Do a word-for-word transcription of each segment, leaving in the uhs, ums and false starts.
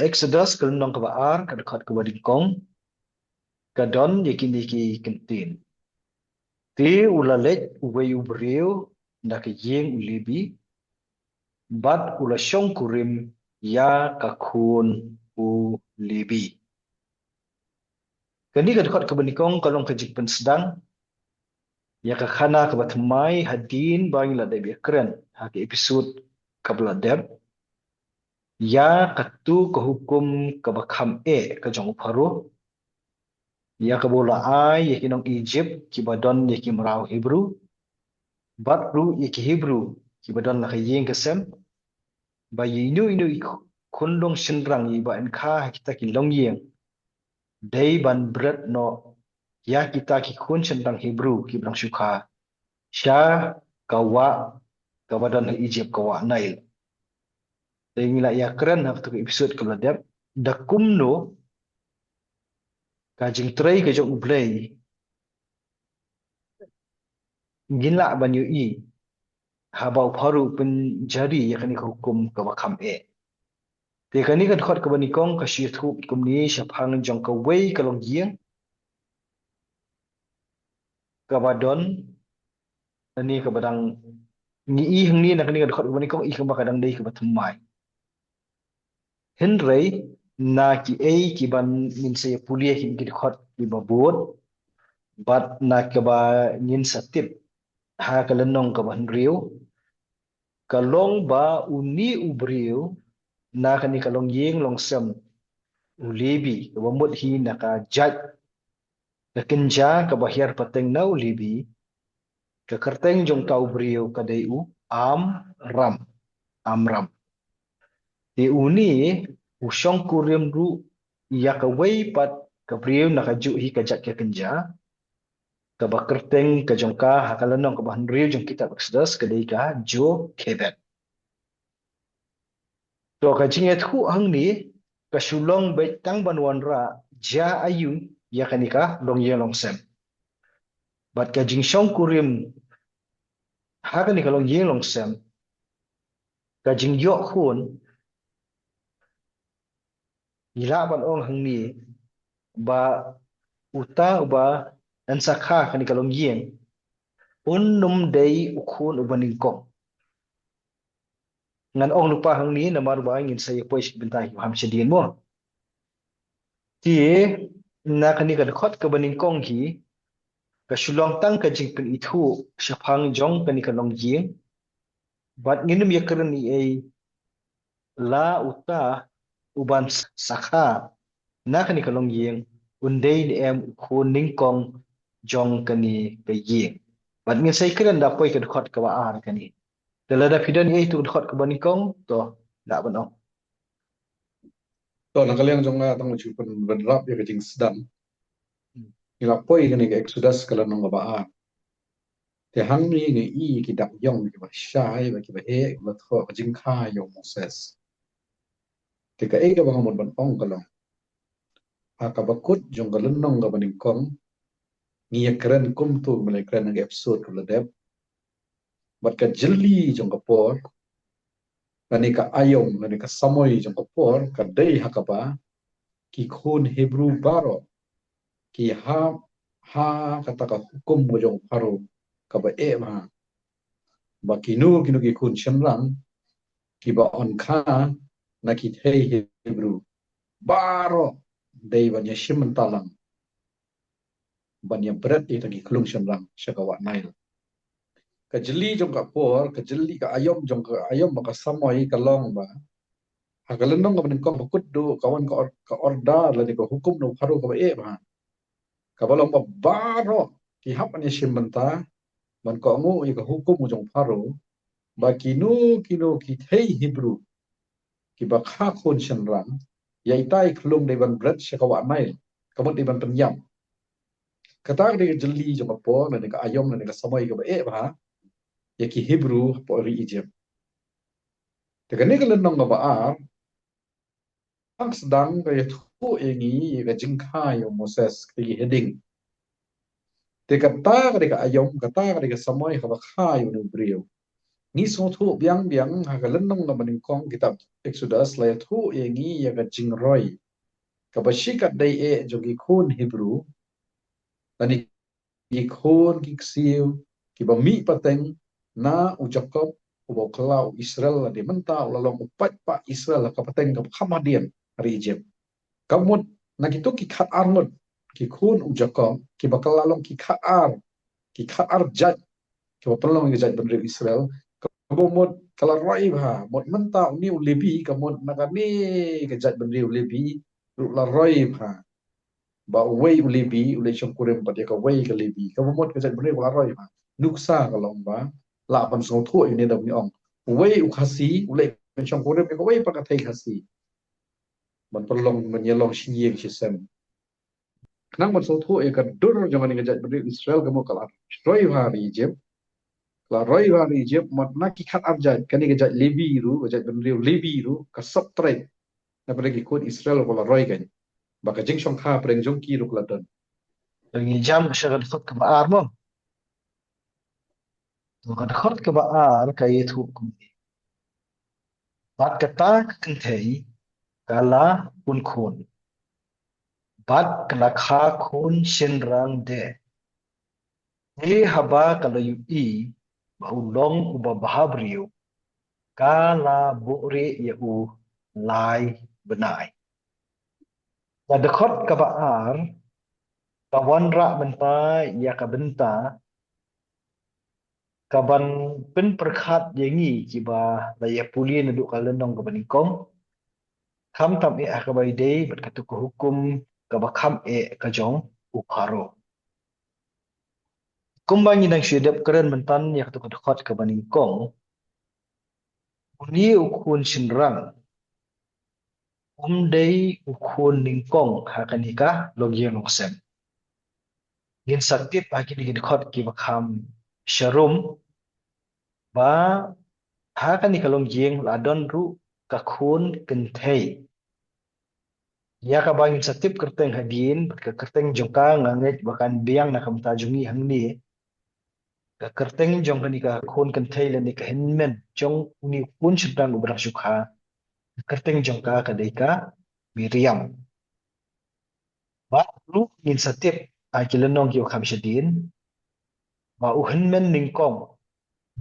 Exodus ka lynnong kaba ar, ka dkhot kaba nyngkong, ka don ïa kine ki kyntien. Te u la leit uwei u briew na ka ïing u Lebi, bad u la shongkurim ïa ka khun u Lebi. Kane ka dkhot kaba nyngkong ka long ka jingpynsdang ïa ka khana kaba thymmai hadien ba ngi la dep ïakren ha ka episode kaba la dep, ïa katu ka hukum kaba kham eh ka jong u Pharaoh, ïa kaba u la ai ïa ki nong Egypt kiba don ïa ki mraw Hebru, bad ruh ïa ki Hebru kiba don la ka ïing ka sem, ba ïa ino ino i khunlung shynrang iba yn kha ha kita ki longïing, dei ban bret noh ïa kita ki khun shynrang Hebru kiba dang shu kha sha ka wah kaba don ha Egypt, ka wah Nile. Te ngi la ïakren ha katu ka episode kaba la dep, da kumno ka jingtrei ka jong U Blei ngin lah ban ïohi haba u Pharaoh u pynjari ïa kane ka hukum kaba kham eh. Te kane ka dkhot kaba nyngkong ka shu ïathuh kumne shaphang jong kawei ka longïing kaba don, kane kaba dang ngi i hangne na kane ka dkhot kaba nyngkong i kumba ka dang dei kaba thymmai. Hynrei na kiei kiba ngin sa ïa pule ha kine ki dkhot kiba bud, bad na kaba ngin sa tip ha ka lynnong kaba hynriew, ka long ba une u briew na kane ka longïing longsem u Lebi, kaba mut hi na ka jait ka kynja kaba hiar pateng na u Lebi, ka kyrteng jong uta u briew ka dei u Amram. Amram. Te une u shongkurim ruh ïa kawei pat ka briew na kajuh hi ka jait ka kynja, kaba kyrteng ka jong ka ha ka lynnong kaba hynriew jong kitab Exodus ka dei ka Jochebed. To, ka jingïathuh hangne ka shu long beit tang ban wanrah jia aïu ïa kane ka longïing longsem. Bad ka jingshongkurim ha kane ka longïing longsem, ka jingïoh khun, ngi lah ban ong hangne ba uta uba yn sa kha ha kane ka longïing un ym dei u khun uba nyngkong. Ngan ong lypa hangne namar ba ngin sa ïa poi sha ki bynta kiba kham shadien mo. Te na kane ka dkhot kaba nyngkong hi ka shu long tang ka jingpynithuh shaphang jong kane ka longïing. Bad ngin ym ïakren ei ei, la uta uban sa kha na kane ka longïing un dei ne em u khun nyngkong jong kane ka ïing. Bad ngin sa ïakren da poi ka dkhot kaba ar kane. Te lada phi don ei ei tu ka dkhot kaba nyngkong, to, lah ban ong. To, na ka liang jong nga tang shu pyn-, pynrap ïa ka jingsdang. Ngi la poi kane ka Exodus ka lynnong kaba ar. Te hangne ngi i ki dak ïong kiba shai bad kiba heh kiba thoh ka jingkha ïa u Moses. Te kaei kaba nga mut ban ong ka long, ha kaba kut jong ka lynnong kaba nyngkong ngi ïakren kumto ba la ïakren ha ka episode kaba la dep. Bad ka jylli jong ka por lane ka aïom lane ka samoi jong ka por ka dei ha kaba ki khun Hebru baroh ki hap ha kata ka hukum ka jong u Pharaoh kaba eh bha, ba kino kino ki khun shynrang kiba yn kha na ki thei Hebru baroh dei ban ïashim bynta lang ban ïabret ïa kita ki khlung shynrang sha ka wah Nile. Ka jylli jong ka por, ka jylli, ka aïom jong ka aïom bad ka samoi ka long ba ha ka lynnong kaba nyngkong ba kut duh ka wan ka or-, ka order lane ka hukum na u Pharaoh kaba eh bha, kaba long ba baroh ki hap ban ïashim bynta ban kohnguh ïa ka hukum jong u Pharaoh ba kino kino ki thei Hebru kiba kha khun shynrang, ïa ita i khlung dei ban bret sha ka wah Nile, ka mut dei ban pynïap. Kata ka dei ka jylli jong ka por lane ka aïom lane ka samoi kaba eh bha ïa ki Hebru hapoh ri Egypt. Te kane ka lynnong kaba ar, tang sdang ka ïathuh ïa ngi ïa ka jingkha ïa u Moses, kata ka heading. Te kata ka dei ka aïom, kata ka dei ka samoi kaba kha ïa une u briew. Ngi sngewthuh biang biang ha ka lynnong kaba nyngkong kitab Exodus la ïathuh ïa ngi ïa ka jingroi kaba shikatdei eh jong ki khun Hebru, lane ki khun ki ksiew kiba mih pateng na u Jakob uba u kylla u Israel, lane mynta u la long u paidbah Israel ha ka pateng kaba kham hadien ha ri Egypt. Ka mut na kito ki khatar ngut ki khun u Jakob kiba kylla long ki khatar, ki khatar jait kiba pynlong ïa ka jaitbynriew Israel. Kaba mut ka la roi bha, mut mynta une u Lebi, ka mut na kane ka jaitbynriew Lebi ruh la roi bha. Ba uwei u Lebi u leit shongkurim pat ïa kawei ka Lebi. Kaba mut ka jaitbynriew ka la roi bha. Nuksa ka long ba lah ban sngewthuh ïa une da ngi ong, uwei u Khasi u leit ban shongkurim ïa kawei pat ka thei Khasi. Ban pynlong, ban ïalong shi ïing shi sem. Khnang ban sngewthuh ïa ka dur jong kane ka jaitbynriew Israel, ka mut ka la roi bha ha ri Egypt. Ka la roi bha ha ri Egypt, mut na ki khatar jait, kane ka jait Lebi ruh, ka jaitbynriew Lebi ruh ka sop trai na pdeng ki khun Israel ba la roi kan. Ba ka jingshongkha pdeng jong ki ruh ka la don. Te ngi jam sha ka dkhot kaba ar mo. To ka dkhot kaba ar ka ïathuh kumne. Bad kata ka kynthei ka la khun khun, bad ka la kha khun shynrang de. Te haba ka la ïohi ba u long uba bhabriew, ka la buhrieh ïa u lai bnai. Ka dkhot kaba ar ka wanrah mynta ïa ka bynta kaban pynpyrkhat ïa ngi kiba la ïa pule naduh ka lynnong kaba nyngkong, khamtam eh ha kaba ïadei bad kato ka hukum kaba kham eh ka jong u Pharaoh. Kumba ngi dang shu dep kren mynta ïa kato ka dkhot kaba nyngkong, une u khun shynrang um dei u khun nyngkong ha kane ka longïing longsem. Ngin sa tip ha kine ki dkhot kiba kham sharum ba ha kane ka longïing la don ruh ka khun kynthei. Ïa kaba ngin sa tip kyrteng hadien, bad ka kyrteng jong ka nga ngeit ba kan biang na ka bynta jong ngi hangne. Ka kyrteng jong kane ka khun kynthei lane ka hynmen jong une u khun shynrang uba dang shu kha, ka kyrteng jong ka ka dei ka Miriam. Bad ruh ngin sa tip ha ki lynnong kiba kham shadien ba u hynmen nyngkong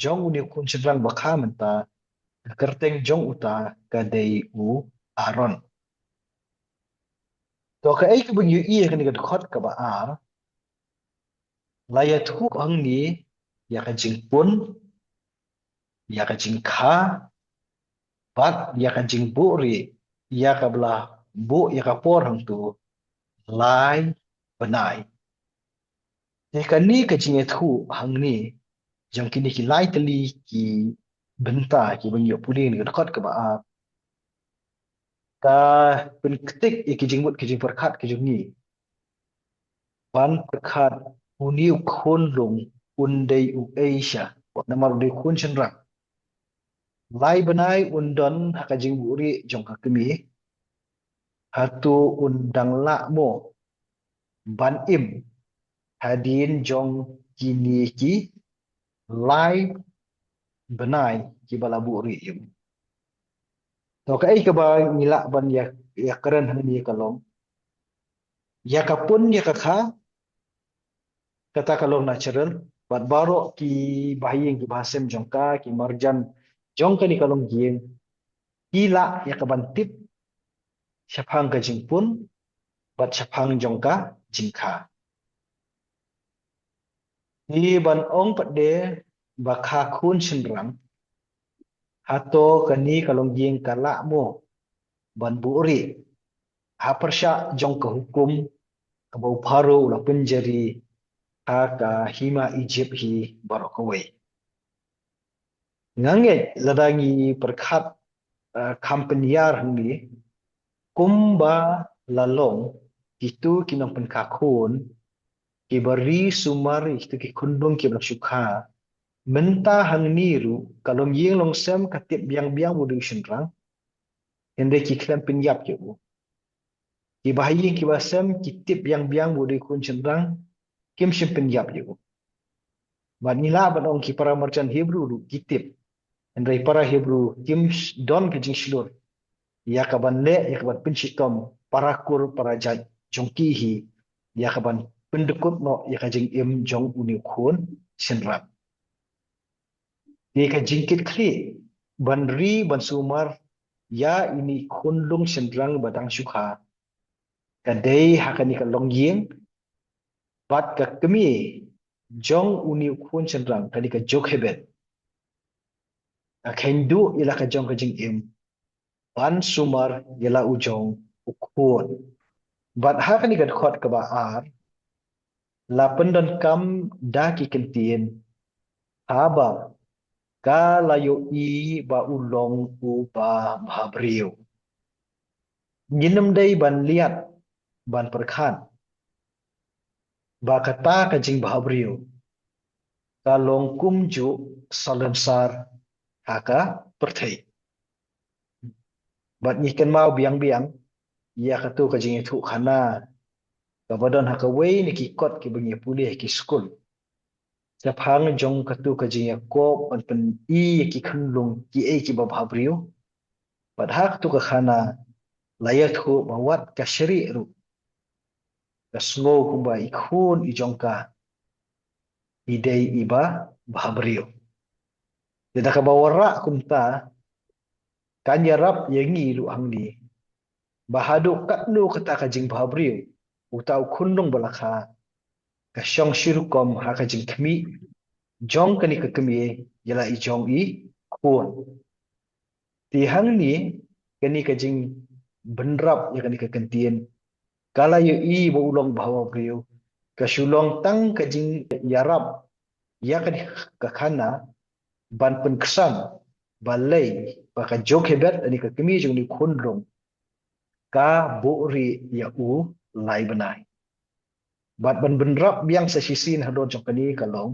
jong une u khun shynrang ba kha mynta, ka kyrteng jong uta ka dei u Aaron. To kaei kaba ngi ïohi ha kane ka dkhot kaba ar? La ïathuh hangne ïa ka jingpun, ïa ka jingkha, bad ïa ka jingbuhrieh ïa kaba la buh ïa ka por hangto lai bnai. Te kane ka jingïathuh hangne jong kine ki lai tylli ki bynta kiba ngi ïoh pule ha kane ka dkhot kaba ar, ka pynktik ïa ki jingmut ki jingpyrkhat ki jong ngi ban pyrkhat une u khun lung un dei uei sha, namar u dei u khun shynrang. Lai bnai un don ha ka jingbuhrieh jong ka kmie, hato un dang lah mo ban im hadien jong kine ki lai bnai kiba la buhrieh ïa u? To kaei kaba ngi lah ban ïa, ïa kren hangne ka long ïa ka pun ïa ka kha, kata ka long natural. Bad baroh ki bahaïing ki bahasem jong ka, ki marjan jong kane ka longïing, ki lah ïa ka ban tip shaphang ka jingpun bad shaphang jong ka jingkha. Te ban ong pat de ba kha khun shynrang, hato kane ka longïing ka lah mo ban buhrieh ha pyrshah jong ka hukum kaba u Pharaoh u la pynjari ha ka hima Egypt hi baroh kawei? Nga ngeit lada ngi pyrkhat, eh, kham pynïar hangne, kumba la long kito ki nongpynkha khun kiba ri sumar ïa kito ki khunlung kiba la shu kha, mynta hangne ruh ka longïing longsem ka tip biang biang ba u dei u shynrang, hynrei ki khlem pynïap ïa u. Ki bahaïing ki bahasem ki tip biang biang ba u dei u khun shynrang, kim shym pynïap ïa u. Bad ngi lah ban ong ki para marjan Hebru ruh ki tip Hynrei para Hebru kim sh- don ka jingshlur ïa ka ban leh, ïa ka ban pynshitom para kur para jait jong ki hi, ïa ka ban pyndykut noh ïa ka jingim jong une u khun shynrang. Te ka jingkitkhlieh ban ri ban sumar ïa ine i khunlung shynrang ba dang shu kha, ka dei ha kane ka longïing bad ka kmie jong une u khun shynrang, kane ka Jokebed, ka kheiñ duh ïa la ka jong ka jingim ban sumar ïa la u jong u khun. Bad ha kane ka dkhot kaba ar, la pyndonkam da ki kyntien, haba ka la ïohi ba u long uba bhabriew. Ngin ym dei ban liat ban pyrkhat ba kata ka jingbhabriew ka long kumjuh salonsar ha ka pyrthei. Bad ngi kynmaw biang biang ïa katu ka jingïathuhkhana kaba don ha kawei na ki kot kiba ngi pule ha ki skul, shaphang jong katu ka jingïakop ban pyni ïa ki khunlung kiei kiba bhabriew. Bad ha katu ka khana la ïathuh ba wat ka shrieh ruh ka sngew kumba i khun i jong ka i dei iba bhabriew. Te da kaba wanrah kumta, kan ïarap ïa ngi ruh hangne ba haduh katno kata ka jingbhabriew uta u khunlung ba la kha, ka shong shi rukom ha ka jingkhmih jong kane ka kmie ïa la i jong i khun. Te hangne kane ka jingbynrap ïa kane ka kyntien, ka la ïohi ba u long bhabriew, ka shu long tang ka jingïarap ïa kane ka khana ban pynksan balei ba ka Jokebed, kane ka kmie jong une u khunlung, ka buhrieh ïa u lai bnai. Bad ban bynrap biang sa shisien halor jong kane ka long,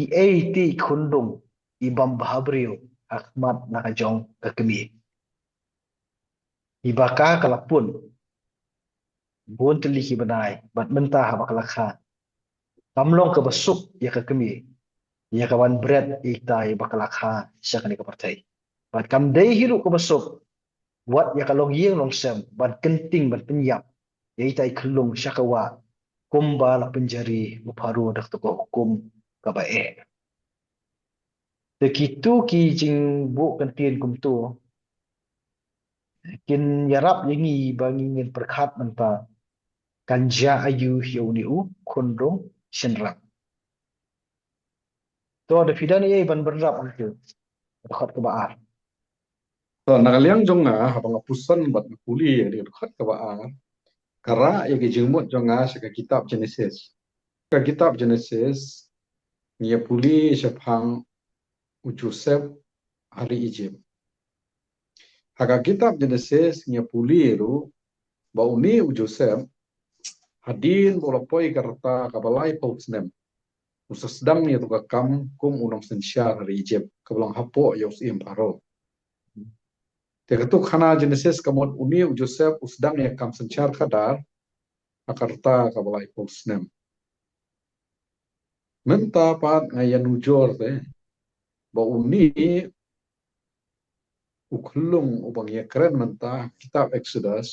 iei te i khunlung i bym bhabriew ha khmat na ka jong ka kmie, iba ka ka la pun bun tylli ki bnai, bad mynta haba ka la kha, kam long kaba suk ïa ka kmie ïa ka ban bret ïa ita iba ka la kha sha kane ka pyrthei. Bad kam dei hi ruh kaba suk wat ïa ka longïing longsem ban kynting ban pynïap ïa ita i khunlung sha ka wah, kumba la pynjari u Pharaoh da kata ka hukum kaba eh. Te kitu ki jingbuh kyntien kumtu kin ïarap ïa ngi ba ngi ngin pyrkhat mynta, kan jia aïu ïa une u khunlung shynrang. To, da phi don ei ban bynrap kumtu, dkhot kaba ar. To, na ka liang jong nga, haba nga puson bad nga pule ïa ka dkhot kaba ar, ka rah ïa ka jingmut jong nga sha ka kitab Genesis. Ka kitab Genesis ngi ïa pule shaphang u Joseph ha ri Egypt. Ha ka kitab Genesis ngi ïa pule ruh ba une u Joseph, hadien ba u la poi ka rta kaba laiphew snem, u sa sdang ïa katu ka kam kum u nongsynshar ha ri Egypt, kaba long hapoh ïa u syiem Pharaoh. Te katu ka khana Genesis ka mut une u Joseph u sdang ïa ka kam synshar khadar ha ka rta kaba laiphew snem. Mynta pat nga ïa nujor te ba une u khunlung uba ngi ïa kren mynta, kitab Exodus,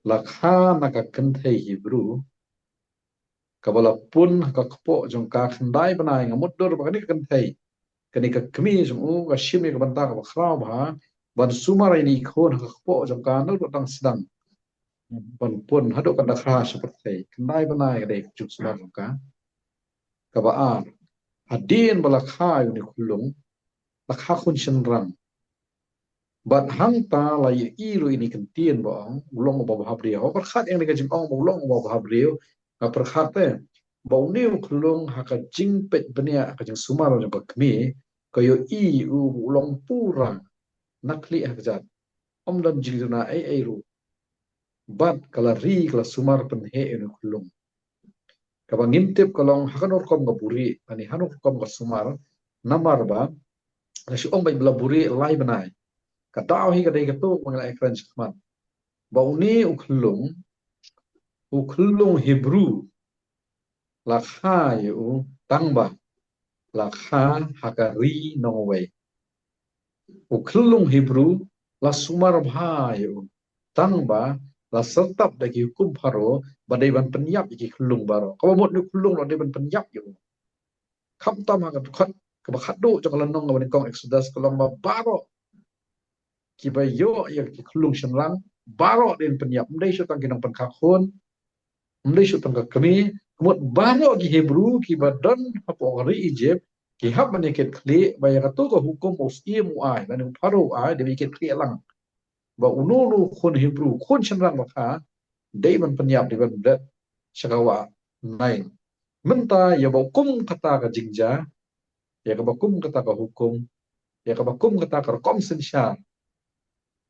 la kha na ka kynthei Hebru, kaba la pun ha ka kpoh jong ka khyndai bnai. Nga mutdur ba kane ka kynthei, kane ka kmie jong u, ka shim ïa ka bynta kaba khraw bha ban sumar ïa ine i khun ha ka kpoh jong ka naduh dang sdang ban pun haduh kan da khraw sha pyrthei. Khyndai bnai ka dei ka jingsumar jong ka. Kaba ar, hadien ba la kha ïa une u khunlung, la kha khun shynrang. Bad hangta la ïohi ruh ïa ine i kyntien ba ong u long uba bhabriew. Haba pyrkhat ïa kane ka jingong ba u long uba bhabriew, nga pyrkhat te ba une u khunlung ha ka jingpeit bniah, ha ka jingsumar jong ka kmie, ka ïohi u ba u long pura na khlieh ha kjat, ym don jingduna ei ei ruh. Bad ka la ri, ka la sumar pynheh ïa une u khunlung. Kaba ngim tip ka long ha kano rukom ka buhrieh lane ha kano rukom ka sumar, namar ba la shu ong ba la buhrieh lai bnai. Ka daw hi ka dei katu ba ngi la ïakren shakhmat, ba une u khunlung, u khunlung Hebru, la kha ïa u tang ba la kha ha ka ri nongwei. U khyllung Hebru la sumar bha ïa u, tang ba la syrtap da ki hukum Pharaoh ba dei ban pynïap ïa ki khyllung baroh. Kaba mut u khyllung la dei ban pynïap ïa u. Khamtam ha ka dkhot kaba khatduh jong ka lynnong kaba nyngkong Exodus ka long ba baroh kiba ïoh ïa ki khyllung shynrang baroh dei ban pynïap, ym dei shuh tang ki nongpynkhap khun, ym dei shuh tang ka kmie, ka mut baroh ki Hebru kiba don hapoh ka ri Egypt ki hap ban ïa kit khlieh, ba ïa kato ka hukum u syiem u ai, lane u Pharaoh u ai, dei ban ïa kit khlieh lang. Ba uno uno u khun Hebru, khun shynrang ba kha, dei ban pynïap, dei ban bret sha ka wah Nail. Mynta ïa ba kum kata ka jingjia, ïa kaba kum kata ka hukum, ïa kaba kum kata ka rukom synshar,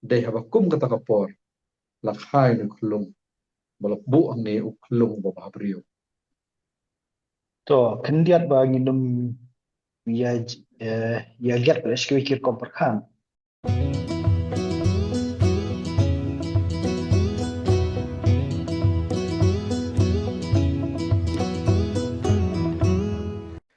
dei haba kum kata ka por la kha ïa u khyllung, ba la buh hangne u khyllung uba bhabriew. To, khyndiat ba ngin ym ïa, eh, ïa get pyrshah ki rukom pyrkhat.